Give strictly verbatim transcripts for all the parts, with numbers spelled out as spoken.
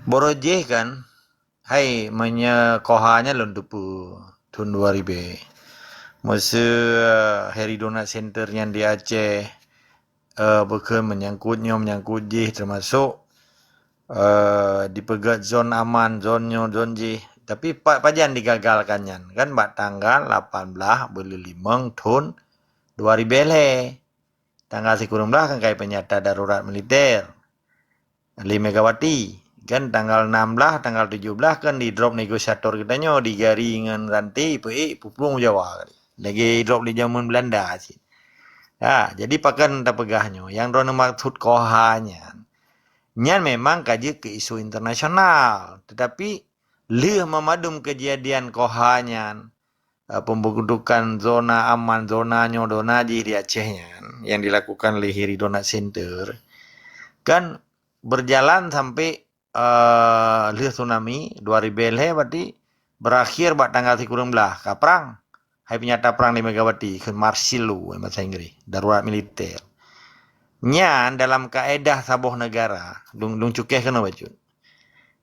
Baroe jih kan, hai meunyoe koha nyan lôn teupeue thon dua ribèe. Meuseu Heri Donat Center nyan di Aceh, eh, bukon meunyangkut nyoe meunyangkut jih, teumasok, eh, dipeugèt zon aman, zon nyoe zon jih. Tapi pa-, pajan digagalkan nyan? Kan bak tanggal lapan blaih buleuen limong thon dua ribèe lhèe. Tanggal sikureueng blaih kan ka ipeunyata darurat militer lé Megawati. Kan tanggal enam blaih, tanggal tujoh blaih kan didrop negosiator geutanyoe, di Gari ngon Ranté, ipeuék, ipuplueng u Jawa. Lagèe idrop lé jameun Beulanda cit. Ya, jadi pakon tapeugah nyoe, nyang droeneuh maksud koha nyan, nyan memang ka jeuet keu isu internasional. Tetapi lheueh meumandum keujadian koha nyan, eh, pembentukan zona aman, zona nyoe, zona jih di Aceh nyan, yang dilakukan lé Heri Donat Center, kan berjalan sampai, eh, lheueh tsunami dua ribèe lhèe, berarti berakhir bak tanggal sikureueng blaih, ka prang. Hai peunyata prang di Megawati, kheun martial law, bahasa Inggris, darurat militer. Nyan dalam kaedah saboh negara, lôn, lôn cukéh keunoe bacut.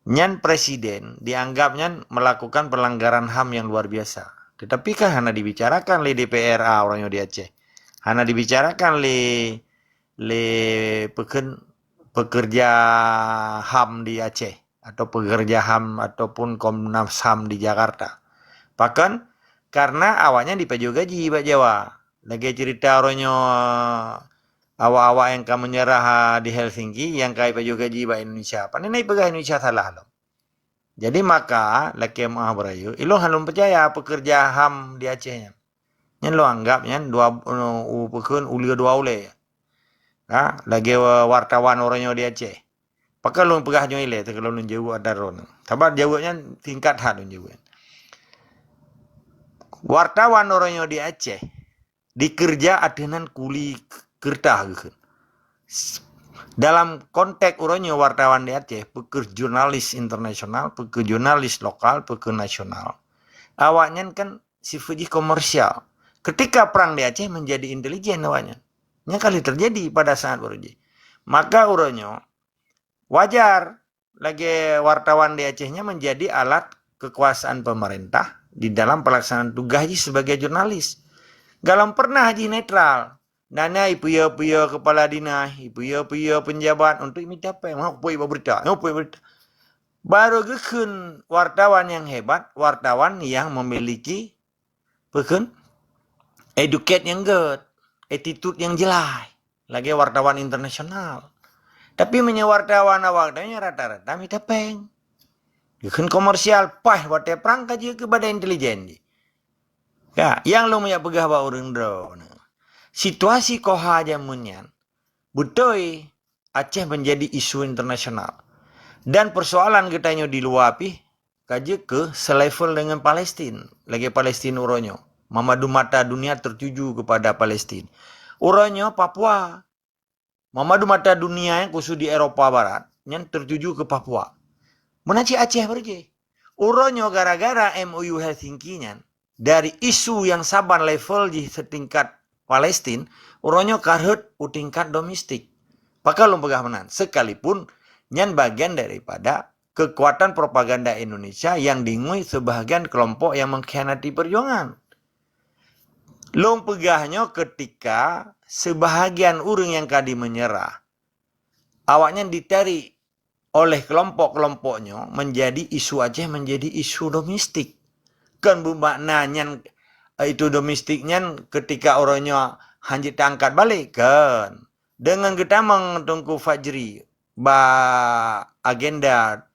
Nyan presiden dianggap nyan melakukan pelanggaran ham yang luar biasa. Tetapi kan hana dibicarakan lé D P R A uroe nyoe di Aceh. Hana dibicarakan lé, lé peukeun-, pekerja ham di Aceh atau pekerja ham ataupun Komnas ham di Jakarta. Pakon? Karena awaknyan dipajoh gaji bak Jawa. Lagèe cerita uroe nyoe, awak-awak nyang ka meunyeurah, ah, di Helsinki nyang ka ipajoh gaji bak Indonesia. Pane na ipeugah Indonesia salah lom. Jadi maka, lakèe meu'ah beurayeuk, ilôn hana lôn peucaya pekerja ham di Aceh nyan. Nyan lôn anggap nyan dua, u, peukeun uleue dua ulèe. Ha, lagèe wa-, wartawan uroe nyoe di Aceh. Pakon lôn peugah nyoe ilèe, teuka lôn jaweueb atra droeneuh. Sabab jaweueb nyan singkat that lôn jaweueb. Wartawan uroe nyoe di Aceh dikeureuja ateueh nan kuli keureuta geukheun. Dalam konteks uroe nyoe wartawan di Aceh, peukeuh jurnalis internasional, peukeuh jurnalis lokal, peukeuh nasional, awaknyan kan sifeuet jih komersial. Ketika perang di Aceh menjadi intelijen awaknyan. Nyan kali terjadi pada saat baroe jih. Maka uroe nyoe wajar lagèe wartawan di Aceh nyan menjadi alat kekuasaan pemerintah di dalam pelaksanaan tugas jih sebagai jurnalis. Galom pernah jih netral. Na-na ipiôh-piôh kepala dinas, ipiôh-piôh pejabat untuk mita péng. Hok pui berita, hok pui berita. Baru geukheun wartawan yang hebat, wartawan yang memiliki, peukheun, educate yang gèt, attitude yang jelas, lagèe wartawan internasional. Tapi meunyoe wartawan awak tanyoe rata-rata mita péng. Geukheun komersial, paih watèe prang ka jeuet keu badan intelijen jih. Ya, nyang lôn meuyak peugah bak ureueng droeneuh. Situasi koha jameun nyan, beutôi Aceh menjadi isu internasional. Dan persoalan geutanyoe di luwa pih ka jeuet keu selevel dengan Palestin. Lagèe Palestin uroe nyoe. Mamadu mata dunia tertuju kepada Palestin. Uroe nyoe Papua. Mamadu mata dunia nyang khusus di Eropa Barat, nyan tertuju keu Papua. Meunan cit Aceh baroe jih. Uroe nyoe gara-gara M O U Helsinki nyan, dari isu nyang saban level jih setingkat Palestin, uroe nyoe ka rhot u tingkat domestik. Pakon lôn peugah meunan, sekalipun nyan bagian daripada kekuatan propaganda Indonesia yang dingui sebahagian kelompok yang mengkhianati perjuangan. Lôn peugah nyoe ketika sebahagian ureueng nyang ka jimeunyeurah, awaknyan ditarik oleh kelompok-kelompok nyoe menjadi isu Aceh menjadi isu domestik. Kon beumakna nyan, eh, isu domestik nyan ketika uroe nyoe hanjeuet teuangkat balek, kon. Deungon geutamong Teungku Fajri bak agenda,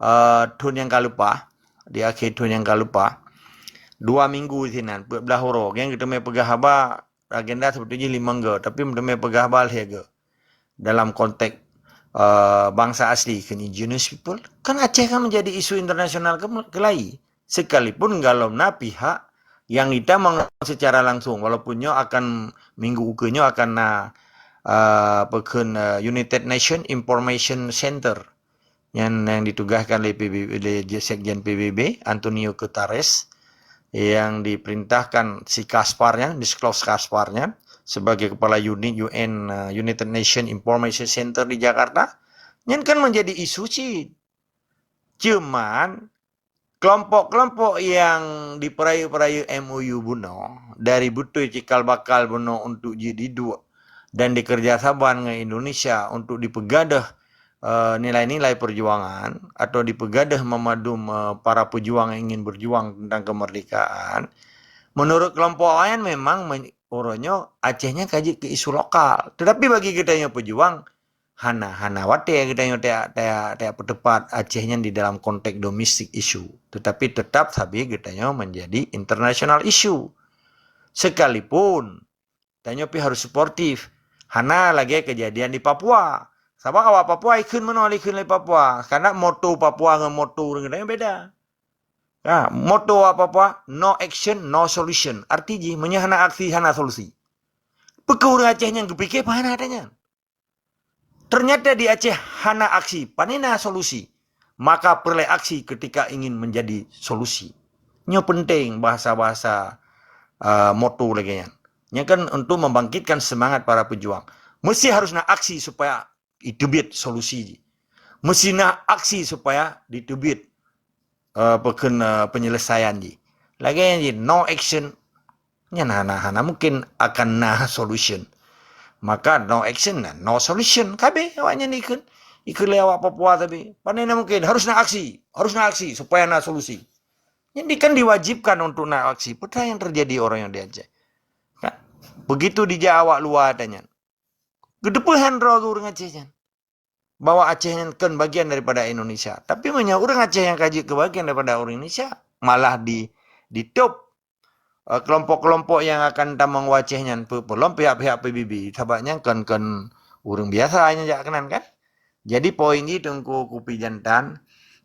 eh, thon nyang ka leupah, di akhé thon nyang ka leupah, dua minggu sinan, peuet blaih uroe, nyan geuteumé peugah haba agenda seubeutoe jih limong go, tapi meuteumé peugah haba lhèe go. Dalam konteks, eh, bansa asli, keu indigenous people, kan Aceh kan menjadi isu internasional ke-, keulai. Sekalipun galom na pihak yang jitamong secara langsung, walaupun nyoe akan, minggu ukeue nyoe akan na, eh, peukheun, eh, United Nation Information Center. Nyan yang ditugaskan lé P B B, lé Sekjen P B B, Antonio Guterres, yang diperintahkan si Kaspar nyan, Nicholas Kaspar nyan, sebagai kepala unit U N, eh, United Nation Information Center di Jakarta. Nyan kan menjadi isu cit. Cuman, kelompok-kelompok nyang dipeurayeuk-peurayeuk M O U bunoe, dari beutôi cikal bakal bunoe untuk jeuet diduek dan dikerjasaban ngon Indonesia untuk dipeugadôh, eh, nilai-nilai perjuangan atau dipeugadôh meumandum, eh, para pejuang yang ingin berjuang tentang kemerdekaan, menurut kelompok laén memang men-, uroe nyoe Aceh nyan ka jeuet keu isu lokal. Tetapi bagi geutanyoe pejuang, hana, hana watée geutanyoe tajak, tajak, tajak peuteupat Aceh nyan di dalam konteks domestic issue. Tetapi tetap sabe geutanyoe menjadi international issue. Sekalipun tanyoe pih harus suportif. Hana lagée kejadian di Papua. Sabab awak Papua ikheun meunoe, ikheun lé Papua. Karena moto Papua ngon moto ureuëng geutanyoe beda. Ha, moto awak Papua, "No action, no solution." Arti jih, meunyoe hana aksi, hana solusi. Peue keu ureuëng Aceh nyan geupike, peue hana ata nyan? Ternyata di Aceh hana aksi, pane na solusi. Maka peureulée aksi ketika ingin menjadi solusi. Nyoe penting bahasa-bahasa, uh, moto lagée nyan. Nyan kan untuk membangkitkan semangat para pejuang. Mesti harus na aksi supaya jiteubiet solusi jih. Mesti na aksi supaya jiteubiet, uh, peukheun, uh, penyelesaian jih. Lagée nyan jih, no action, nyan hana, hana mungkin akan na solution. Maka no action, no solution. Ka abéh awak nyan ikheun. Ikheun lé awak Papua sabe. Pane na mungkin, harus na aksi. Harus na aksi supaya na solusi. Jadi kan diwajibkan untuk na aksi. Peue nyang terjadi ureuëng nyoe di Aceh. Kan? Begitu dijak awak luwa ata nyan. Geuteupeue han droe geuh ureuëng Aceh nyan bahwa Aceh nyan kon bagian daripada Indonesia. Tapi meunyoe ureuëng Aceh nyang ka jeuet keu bagian daripada ureuëng Indonesia, malah di, ditôb, eh, kelompok-kelompok nyang akan tamong u Aceh nyan, peu-, peulom pihak-pihak P B B, sabab nyan kon, kon ureuëng biasa nyang jak keunan kan. Jadi poin jih Teungku Kupi Jantan,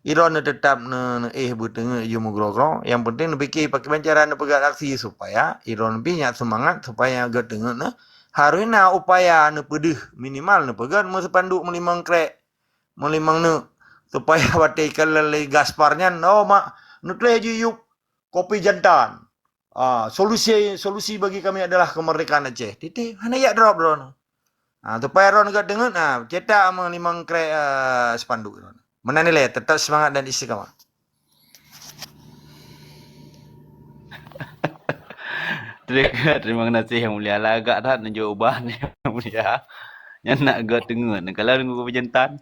droeneuh teutap neu-, neuéh beuteungeut yue meugrok-grok. Nyang penting neupike pakriban cara neupeugah aksi supaya droeneuh pih nyak seumangat supaya geuteungeut neu harus na upaya neupeudeuh, minimal neupeugah meuspanduk meulimong krek, meulimong neuk, supaya watée ikalon lé Gaspar nyan, "Oh mak, neutuléh jiyueb Kupi Jantan. Ah, solusi, solusi bagi kami adalah kemerdekaan Aceh." Titik, hana jak drop droeneuh. Ah, supaya droeneuh geuteungeut, ah, cetak meulimong krek, ah, spanduk droeneuh. Meunan ilée, tetap semangat dan istiqamah. Terima, terima kasih Yang Mulia. Lagak that neujok ubah ni Yang Mulia. Nyan nak geuteungeut. Kalau Teungku Kupi Jantan,